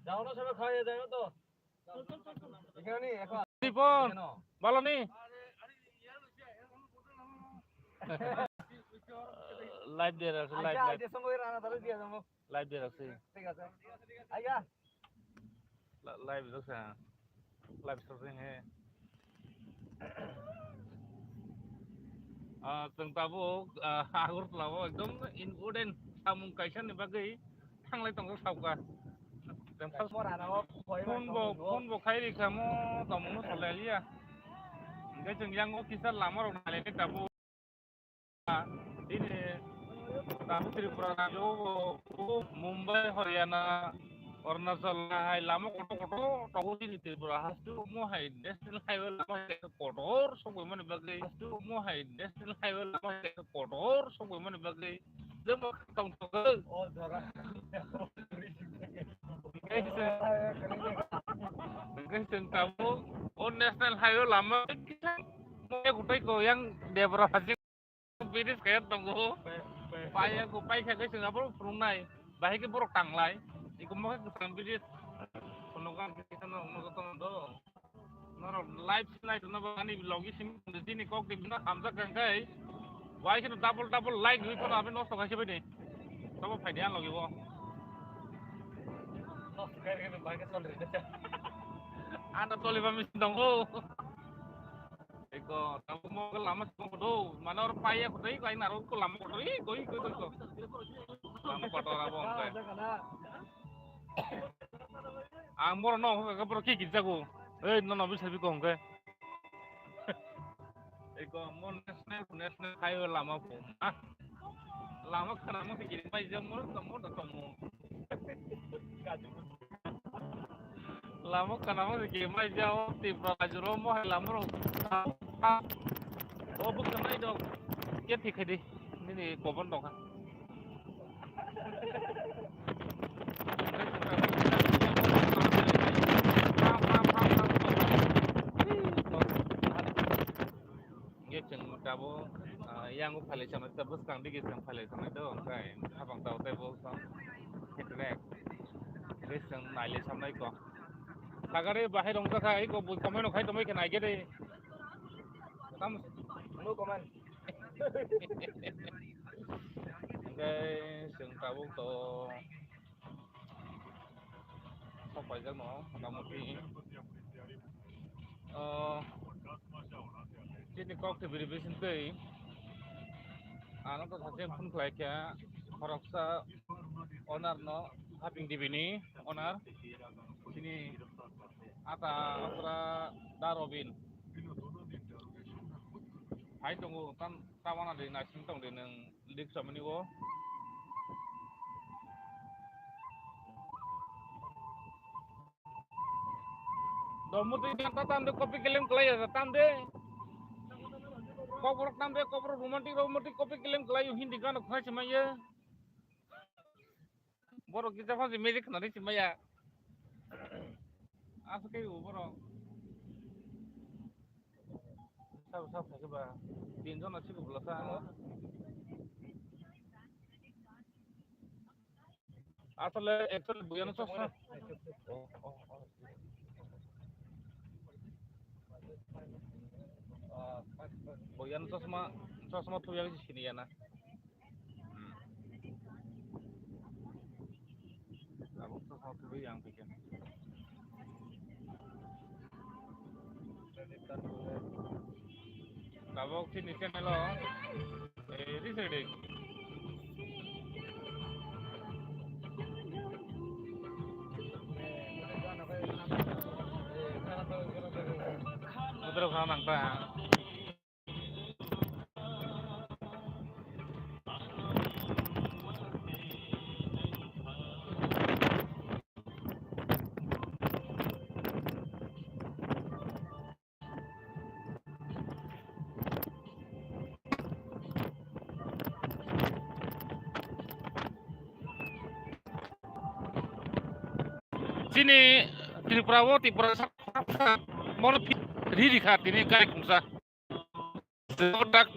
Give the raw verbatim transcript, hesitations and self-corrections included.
Jaono sebe khaiye jaino to. Ekhane ni ekho. Dipon, balo ni. Live de rakhe, live, live. Live de rakhe. Thik ase. Aiya. La-, live rakhe. Live shooting hai. Ah, chwng tabuk, ah, Agartala o ekdom important samung kaisa ni bagwi thanglai tongo sauka. Chwng phone bo, phone bo khai rikha mo, tongmung no salai liya. Hingke chwng yang o kisa lama rok nai le tabuk. Bini tabuk Tripura rajyo o Mumbai, Haryana, Arunachal hai lama kotor kotor tongo chini Tripura haste o mo hai national highway lama kotor sogwi mani bagwi, haste o mo hai national highway lama kotor sogwi mani bagwi jemon tong tong. Hingke chwng tabuk o national highway lama mo kutai ko yang Debra Bridge kaya tongo. Pai, pai. Pai ya, ko pai kha khe chwng abo phunuknai. Bahai khe borok tanglai. Iko mo khe kwcham bridge. Phunukna bridge no, no, no, no, do. Norok live sinai tongna bagani vlog i simi tongdi, chini kok di bina hamjak kang kai. Wai kheno double, double like rwi phano abini nosto khai se bai ni. Tobo phai di ang logi bo. Ano toli ba misin tongo. Eko, tabuk mo lama tongo do, mane oro paiya kotor, kain aro ko lama kotor, iko, iko, iko, iko. Lama kotor abo hingke. Ang borok no hingke borok ki gitjago. Ei, no, no, bisa biko hingke. Eko, mo national, national highway lama po. Ah. Lama khana mo se giri pai jam mo, mo da tomo. Lama kana mo ke mai jao Tripura rajyo ro mo hai lama ro. O buk nai dok. Ke thik khai di. Nini kobon dok. Hingke chwng tabuk, ah, yang o phailai samnai, tabuk swkang dige chwng phailai samnai do, hingke habang tabuk tei bo swkang hitrek. Hingke chwng nailai samnai ko. Sagari bahai rong jakha, iko bui komai no khai tongmai khe naikhe de. Tam, no comment. Hingke chwng tabuk to. Sok paijak no, motamoti. Ah, chini kok twi biri bising twi. Ano to sache phone khlai kha, khoroksa owner no, Haping T V ni owner. Chini ata okra da Robin. Hai tongo, tam, tamana de naising tong de nang. Dik samani o. Do muti ta tam de copy kelem kelai ya tam de. Kokborok tam de kokborok romantic romantic copy kelem kelai Hindi gana khna se maya. Borok gita phone se music khna se maya. Aswk khe o borok. Sabo sabo khe ba. Tin jon aswk bwla sa. Asole actually buya no chosma. Buya no chosma, chosma thuya sini ya na. Hmm. Tabuk to sal tubui yang pikir. Tabuk sini channel o, eh, resetting. Betul kan nang ta. Chini Tripura o, Tripura sak sak mono phi-, ri ri kha tini gari khungsa. Dak